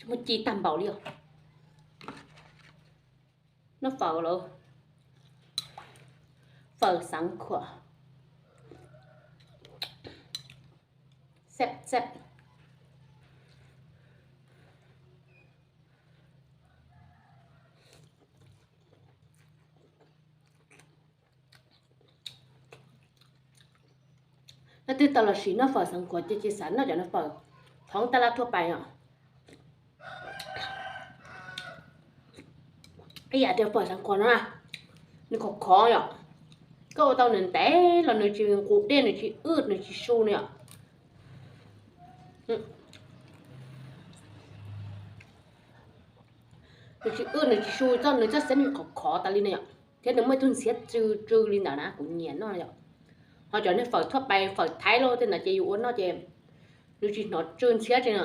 Muaj ci tag npaum li os. Noj fawm lawm, fawm xav khuam, xab xab. Leej twg tau los sim noj fawm xav khuam ces tsis xav noj cov noj fawm thoob tab laj thuaj pais os. Ib yam tias fawm xav khuam no na, nws khov khov yom. Koj ua tau nws ntev los nws tsis nqus dej, nws tsis wb nws tsis su no yom. Nws tsis wb nws tsis su, nws txoj xeeb nws khov khov tas li no yom, thiab nws muaj ib tug ntxhiab tsw tsw li ntawd na, kuv nyiam noj yom. Ho cov niag fawm thuaj pais, fawm thaib los tej ntawd ces yus ua noj ces nws tsis hnov tsw ntxhiab tsi no.